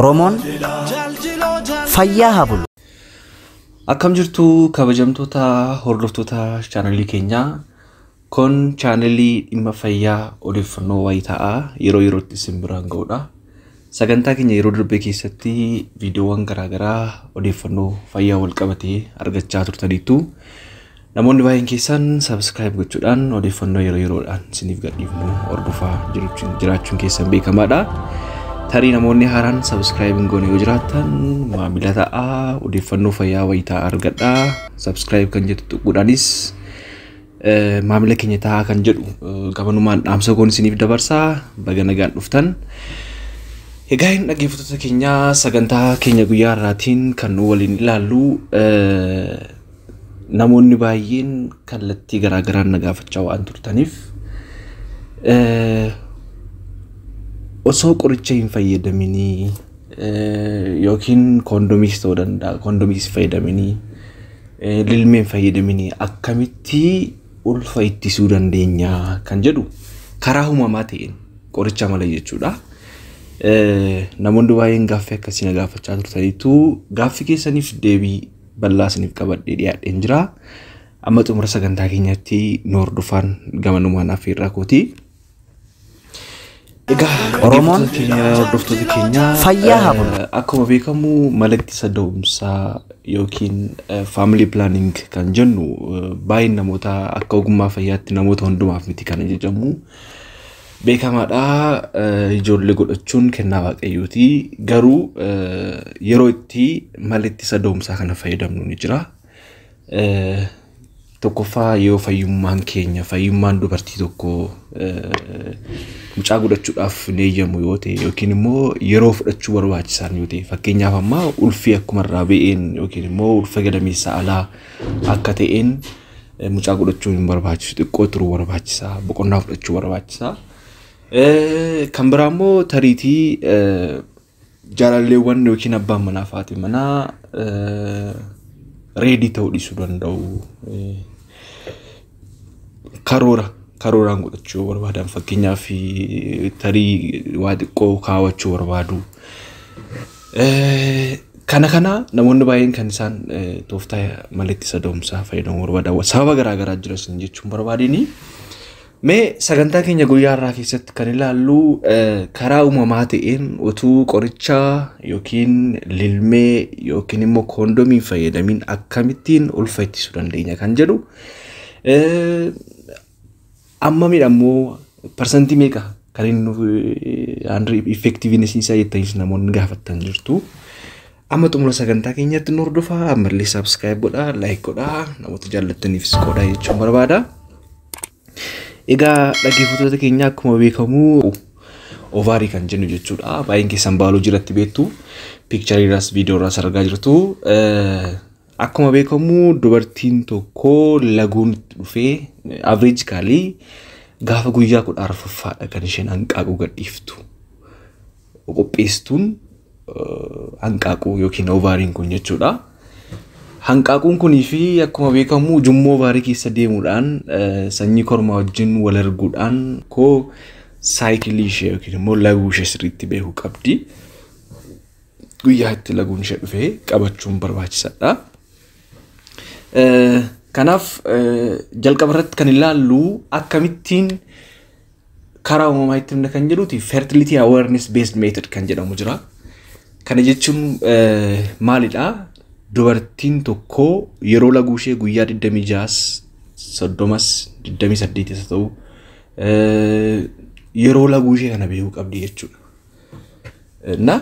Oromoon fayyaa haa bulu. Akkam jirtu kabajamtoota hordoftoota chaanalii keenyaa? Kun chaanalii dhimma fayyaa odeeffannoo wayitaa'aa yeroo yerootti isin biraan ga'udha. Sagantaa keenya yeroo darbe keessatti viidiyoowwan garaagaraa odeeffannoo fayyaa wal qabatee argachaa turtaniitu. Namoonni baay'een keessan subscribe gochuudhaan odeeffannoo yeroo yeroodhaan isiniif gadhiifnu hordofaa jiraachuun keessan beekamaadha. Tarii namoonni haaraan subscribe hin goone yoo jiraattan maamila ta'aa, odeeffannoo fayyaa wayitaa argadhaa. Subscribe kan jettu tuquudhaanis maamila keenya ta'aa kan jedhu gabanumaan dhaamsa koon isiniif dabarsaa. Baga nagaan dhuftan. Egaa hin dhaggeeffattoota keenya, sagantaa keenya guyyaa har'aatiin kan nu waliin ilaallu, namoonni baay'een kallattii garaagaraan na gaafachaa waan turtaniif, osoo qoricha hin fayyadaminii yookiin koondomiis ta'uu danda'a, koondomiis fayyadaminii, lilmee hin fayyadaminii akkamitti ulfa ittisuu dandeenya kan jedhu, karaa uumamaa ta'een qoricha malee jechuudha. Namoonni baay'een gaaffii akkasii na gaafachaa turtaniitu, gaaffii keessaniif deebii bal'aa isiniif qabadhee dhiyaadheen jira. Amma xumura sagantaa keenyaatti nu hordofaan gamanumaan affeerraa kooti. Egaa Oromoon hordoftoota keenya, fayyaa haa bulu. Akkuma beekamu mala ittisa da'umsaa yookiin family planning kan jennu baay'een namoota akka ogummaa fayyaatti namoota hundumaaf miti kan ajajamu. Beekamaadha, ijoollee godhachuun kennaa Waaqayyooti. Garuu yeroo itti mala ittisa da'umsaa kana fayyadamnu ni jira. Tokkoffaa, yoo fayyummaan keenya, fayyummaan dubartii tokko mucaa godhachuudhaaf hin eeyyamu yoo ta'e, yookiin immoo yeroo fudhachuu barbaachisaan yoo ta'e, fakkeenyaaf amma ulfi akkuma irraa ba'een yookiin immoo ulfa gadameessa alaa akka ta'een mucaa godhachuun hin barbaachisu, xiqqoo turuu barbaachisaa, boqonnaa fudhachuu barbaachisaa. Kan biraa immoo tariitii jaalalleewwan yookiin abbaan manaa fi haati manaa ready ta'uu dhiisuu danda'u. Karoora karooraan godhachuu yoo barbaadan, fakkeenyaaf tarii waa xiqqoo kaawwachuu barbaadu. Kana namoonni baay'een kan isaan tooftaa mala ittisa da'umsaa fayyadamuu barbaadan sababa garaa garaa jira isin jechuun barbaadini. Mee sagantaa keenya guyyaa har'aa keessatti kan ilaallu, karaa uumamaa ta'een utuu qoricha yookiin lilmee yookiin immoo koondomii hin fayyadamin akkamittiin ulfa ittisuu dandeenya kan jedhu, ammamidha immoo, parsantii meeqa kan inni effectiveness isaa jettaniis namoonni gaafattan jirtu. Amma xumura sagantaa keenyatti nu hordofaa, ammallee subscribe godhaa, like godhaa, namoota jaallattaniifis godhaa jechuun barbaada. Egaa dhaggeeffattoota keenya, akkuma beekamu ovary kan jennu jechuudha. Baay'een keessan baayoloojii irratti beektu. Picture irraas viidiyoo irraas argaa jirtu. Akkuma beekamu dubartiin tokko laguun itti dhufee averagically gaafa guyyaa 14ffaadha kan isheen hanqaaquu gadhiiftu. Qopheessituun hanqaaquu yookiin ovaryn kun jechuudha. Hanqaaquun kunii fi akkuma beekamu ujummoo ovary keessa deemuudhaan sanyii kormaa wajjin wal arguudhaan koo cycle ishee yookiin immoo laguu ishee sirriitti beekuu qabdi. Guyyaa itti laguun ishee dhufee qabachuun barbaachisaadha. Kanaaf jalqaba irratti kan ilaallu akkamittiin karaa uumamaa itti himna kan jedhuti, fertility awareness based method kan jedhamu jira. Kana jechuun maalidha? Dubartiin tokko yeroo laguu ishee guyyaa 26, 30, 28 haa ta'u, yeroo laguu ishee kana beekuu qabdi jechuudha. Na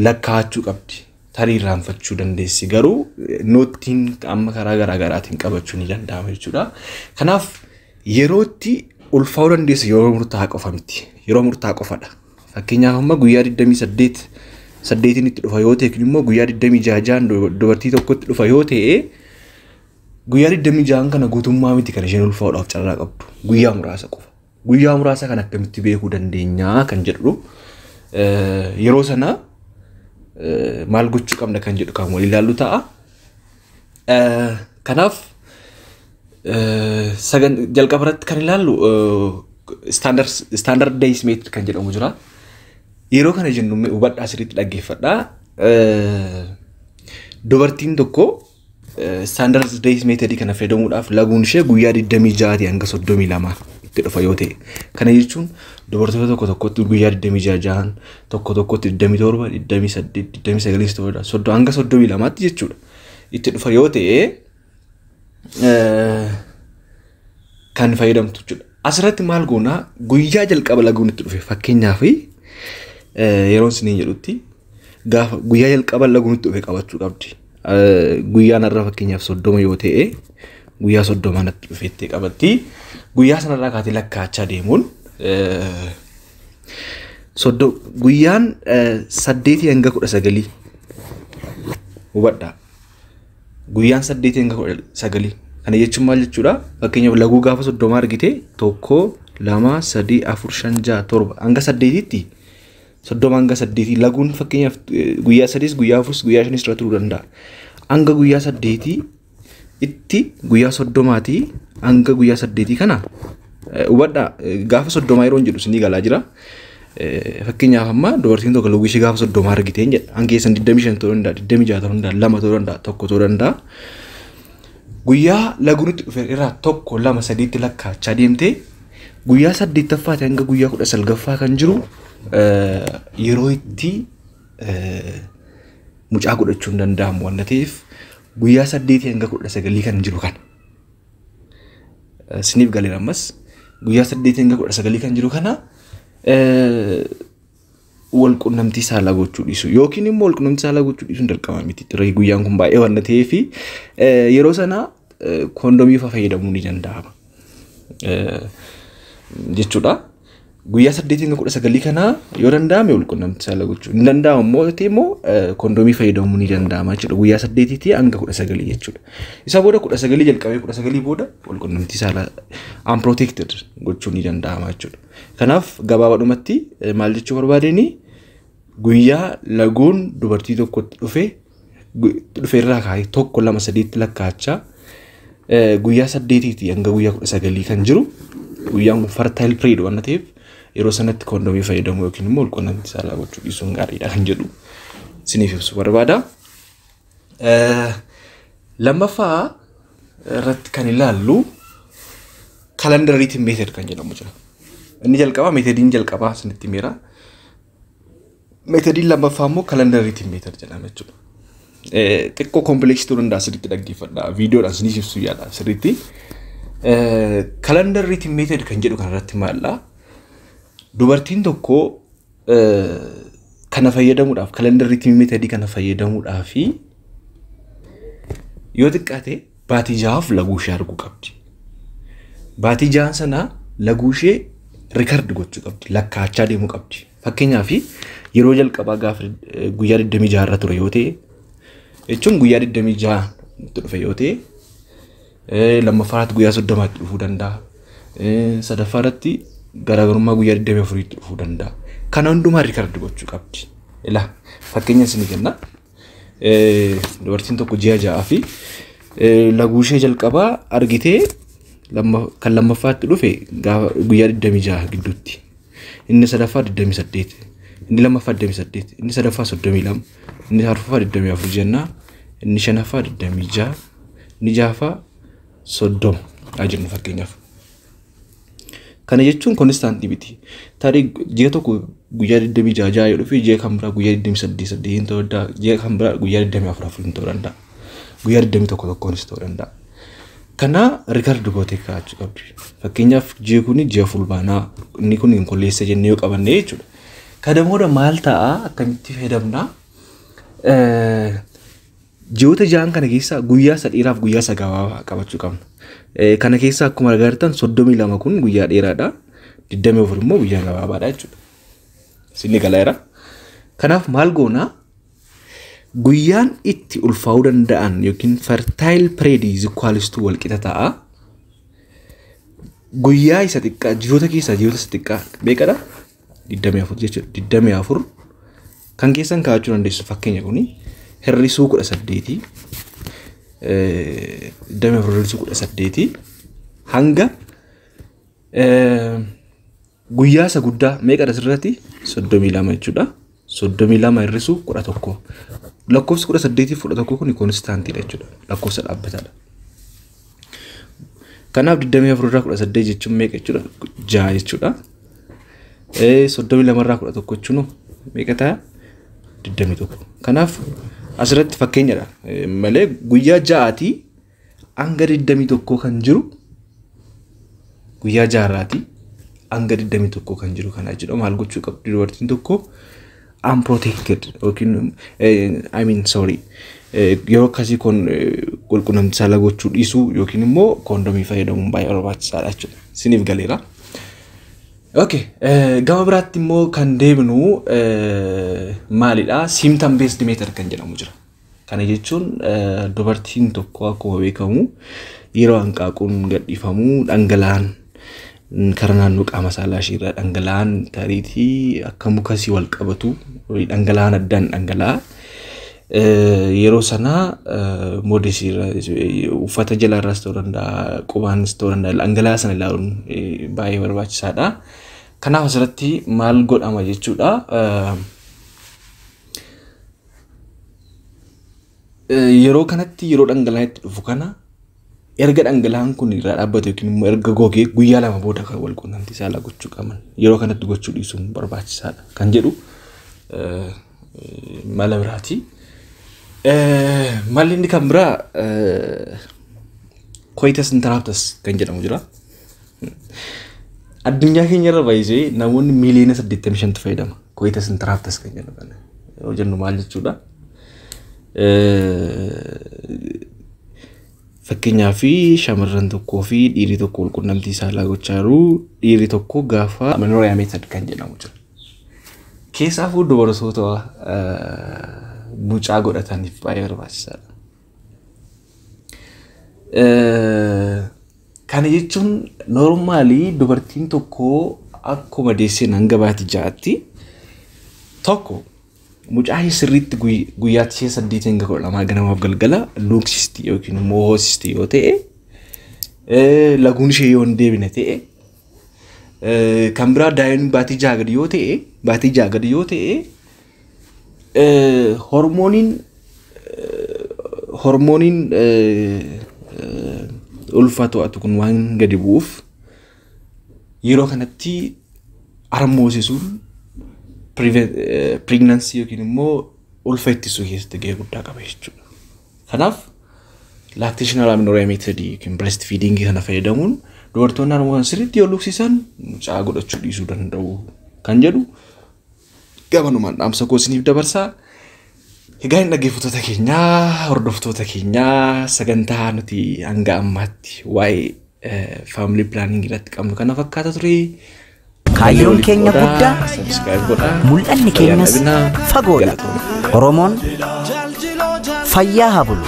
lakkaa'achuu qabdi. Tarii irraanfachuu dandeessi, garuu note-iin amma karaa garaa garaatiin qabachuu ni danda'ama jechuudha. Kanaaf yerootti ulfaa'uu dandeessu yeroo murtaa'aa qofa miti. Yeroo murtaa'aa qofadha. Fakkeenyaaf amma guyyaa 28 saddeetiin itti dhufa yoo ta'e, immoo guyyaa 26 dubartii tokkotti dhufa yoo ta'e, guyyaa 26 kana guutummaa miti kan isheen ulfaa'uudhaaf carraa qabdu. Guyyaa muraasa qofa. Guyyaa muraasa kan akkamitti beekuu dandeenyaa kan jedhu, yeroo sana maal gochuu qabna kan jedhu kan wal ilaallu ta'a. Kanaaf jalqaba irratti kan ilaallu standard days method kan jedhamu jira. Yeroo kana jennu hubadhaa, sirriitti dhaggeeffadhaa. Dubartiin tokko standard days method kana fayyadamuudhaaf laguun ishee guyyaa 26 hanga 32 itti dhufa yoo ta'e. Kana jechuun dubartoota tokko tokkotti guyyaa 26, tokko tokkotti 27, 28, 29 ta'uu danda'a. 30 hanga 32tti jechuudha. Itti dhufa yoo ta'e kan fayyadamtu jechuudha. Asirratti maal goonaa? Guyyaa jalqaba laguun itti dhufe, fakkeenyaaf yeroon isiniin jedhutti, gaafa guyyaa jalqaba laguun itti dhufe qabachuu qabdi. Guyyaan har'a fakkeenyaaf 30 yoo ta'e, guyyaa 30 natti dhufeettee qabatti. Guyyaa sanarraa kaatee lakkaa'achaa deemuun guyyaan 8 hanga 19, hubadhaa. Guyyaan 8 hanga 19 kana jechuun maal jechuudha? Fakkeenyaaf laguu gaafa 30 argite, tokko, lama, sadii, afur, shan, jaha, torba hanga saddeetitti, 30 hanga 8 laguun fakkeenyaaf guyyaa sadiis, guyyaa afuris, guyyaa shanis irra turuu danda'a. Hanga guyyaa saddeetii itti, guyyaa 30-tii hanga guyyaa 8 kana, hubadhaa, gaafa 30 yeroo jedhu isinii galaa jira. Fakkeenyaaf amma dubartiin tokko laguu ishee gaafa 30 argiteen jedha. Hanga keessan 25 ta'uu danda'a, 26 ta'uu danda'a, lama ta'uu danda'a, tokko ta'uu danda'a. Guyyaa laguun itti dhufe irraa tokko, lama, sadiitti lakkaa'achaa deemtee guyyaa saddeettaffaati hanga guyyaa 19ffaa kan jiru yeroo itti mucaa godhachuu hin danda'amu waan ta'eef, guyyaa 8 hanga 19 kan jiru kana. Isiniif galeera ammas, guyyaa 8 hanga 19 kan jiru kana wal qunnamtii saalaa gochuu dhiisu yookiin immoo wal qunnamtii saalaa gochuu dhiisuun dirqama miti. Ture guyyaan kun baay'ee waan ta'eef yeroo sana koondomii fa'aa fayyadamuu ni danda'ama jechuudha. Guyyaa 8 hanga 19 kana yoo danda'ame wal qunnamtii saalaa gochuu hin danda'amu immoo ta'e immoo koondomii fayyadamuu ni danda'ama jechuudha. Guyyaa 8 hanga 19 jechuudha. Isa booda 19 jalqabee 19 booda wal qunnamtii saalaa unprotected gochuu ni danda'ama jechuudha. Kanaaf gabaabaadhumatti maal jechuu barbaadeni, guyyaa laguun dubartii tokkotti dhufe irraa kaa'ee tokko, lama, sadiitti lakkaa'achaa guyyaa 8-tii hanga guyyaa 19 kan jiru guyyaan kun fertile period waan ta'eef, yeroo sanatti koondomii fayyadamuu yookiin immoo walqunnamtii saalaa gochuu dhiisuun gaariidha kan jedhu isiniif ibsu barbaada. Lammaffaa irratti kan ilaallu calendar rhythm method kan jedhamu jira. Inni jalqabaa, methodiin jalqabaa isinitti himeera. Methodiin lammaffaa immoo calendar rhythm method jedhama jechuudha. Xiqqoo complex ta'uu danda'a, sirriitti dhaggeeffadha. Viidiyoodhaan isiniif ibsuu yaala sirriitti. Calendar rhythm method kan jedhu kanarratti maalla? Dubartiin tokko kana fayyadamuudhaaf, calendar rhythm methodii kana fayyadamuudhaaf, yoo xiqqaate baatii 6f laguu ishee arguu qabdi. Baatii 6n sana laguu ishee record gochuu qabdi. Lakkaa'achaa deemuu qabdi. Fakkeenyaaf yeroo jalqabaa gaafa guyyaa 26 irra ture yoo ta'e, jechuun guyyaa 26 itti dhufe yoo ta'e, lammaffaatti guyyaa 30tti dhufuu danda'a. Sadaffaarratti garaagarummaa guyyaa 24tti dhufuu danda'a. Kana hundumaa record gochuu qabdi. Ilaa, fakkeenya isinii kenna. Dubartiin tokko ji'a 6 fi laguu ishee jalqabaa argitee kan lammaffaatti dhufe gaafa guyyaa 26 gidduutti. Inni sadaffaa 28, inni lammaffaa 28, inni sadaffaa 32, inni arfaffaa 24 jennaa, inni shanaffaa 26, inni ja'affaa 30 haa jennu fakkeenyaaf. Kana jechuun constantii miti. Tarii ji'a tokko guyyaa 26 ja'a yoo dhufe, ji'a kan biraa guyyaa 28 8 ta'uu danda'a. Ji'a kan biraa guyyaa 24 4 ta'uu danda'a. Guyyaa 21 tokkoonis ta'uu danda'a. Kana record gootee kaa'achuu qabdi. Fakkeenyaaf ji'i kun ji'a Fulbaanaa, inni kun Onkolleessa jennee yoo qabanne jechuudha. Kana booda maal ta'a? Akkamitti fayyadamna? Ji'oota 6n kana keessaa guyyaa isa dheeraaf guyyaa isa gabaabaa qabachuu qabna. Kana keessaa akkuma agartan 32 kun guyyaa dheeraadha. 24 immoo guyyaa gabaabaadha jechuudha. Isinni galeera. Kanaaf maal goonaa? Guyyaan itti ulfaa'uu danda'an yookiin fertile period is equals to, wal qixa ta'a. Guyyaa isa xiqqaa, ji'oota keessaa ji'oota isa xiqqaa meeqadha? 24 jechuudha. 24 kan keessan kaa'achuu dandeessu, fakkeenya kuni hir'isuu 18, 24 hir'isuu 18 hanga guyyaa isa guddaa meeqadha asirratti? 32 jechuudha. 32 hir'isuu 11. Lakkoofsi 18 fi 11 kun koonistaantiidha jechuudha. Lakkoofsa dhaabbataadha. Kanaaf 24 irraa 18 jechuun meeqa jechuudha? 6 jechuudha. 32 irraa 11 jechuun meeqa ta'a? 21. Kanaaf asirratti fakkeenyadha malee guyyaa 6 hanga 21 kan jiru guyyaa 6 hanga 21 kan jiru kana jechuudha. Maal gochuu qabdi dubartiin tokko? Unprotected yookiin I mean sorry, yeroo akkasii kun qulqunnamtii saalaa gochuu dhiisuu yookiin immoo koondomii fayyadamuun baay'ee barbaachisaadha jechuudha. Isiniif galeera. Okay, gama biraatti immoo kan deebinu maalidha? Symptom based method kan jedhamu jira. Kana jechuun dubartiin tokko akkuma beekamu yeroo hanqaaquun gadhiifamu dhangala'aan karaa naannoo qaama saalaa ishee irraa dhangala'aan tariitii akka mukasii wal qabatu dhangala'aan addaan dhangala'a. Yeroo sana moodesii irra uffata jala irraas ta'uu danda'a, qubaanis ta'uu danda'a, dhangala'aa sana ilaaluun baay'ee barbaachisaadha. Kanaaf asirratti maal godhama jechuudha. Yeroo kanatti yeroo dhangala'aan itti dhufu kana erga dhangala'aan kun irraa dhaabbate yookiin immoo erga gogee guyyaa 2 booda kan wal quunnamtii saalaa gochuu qaban yeroo kanatti gochuu dhiisuun barbaachisaadha kan jedhu mala biraati. Malli inni kan biraa coitus interruptus kan jedhamu jira. Addunyaa keenya irra baay'isee namoonni miiliyoona 85 fayyadama. Coitus interruptus kan jedhamu kana yoo jennu maal jechuudha? Fakkeenyaaf shamarran tokkoo fi dhiirri tokko wal quunnamtii saalaa gochaa jiru. Dhiirri tokko gaafa amenorrhea method kan jedhamu jira. Keessaafuu dubartoota mucaa godhataniif baay'ee barbaachisaadha. Kana jechuun noormaalii dubartiin tokko akkuma deesseen hanga baatii 6tti tokko mucaa ishee sirriitti guyyaatti ishee 8 hanga 12 ganamaaf galgala luuksisti yookiin immoo hoosisti yoo ta'e, laguun ishee yoo hin deebine ta'e, kan biraa daa'imni baatii 6 gadi yoo ta'e, baatii 6 gadi yoo ta'e, hormooniin ulfa to'atu kun waan gadi bu'uuf yeroo kanatti harmoosisuun pregnancy yookiin immoo ulfa ittisuu keessatti gahee guddaa qaba jechuudha. Kanaaf lactational amenorrhea method yookiin breast feeding kana fayyadamuun dubartoonni harmoon sirriitti yoo luksisan mucaa godhachuu dhiisuu danda'u kan jedhu gamanumaan dhaamsa koo isiniif dabarsaa. Egaa hin dhaggeeffattoota keenyaa, hordoftoota keenyaa, sagantaa nuti hanga ammaatti waa'ee family planning irratti qabnu kana fakkaata ture. Kaayyoon keenya guddaa, Subscribe godhaa. mul'anni keenyas Fayyaa dhabinaa. fagoodha. Galatooma. Oromoon fayyaa haa bulu.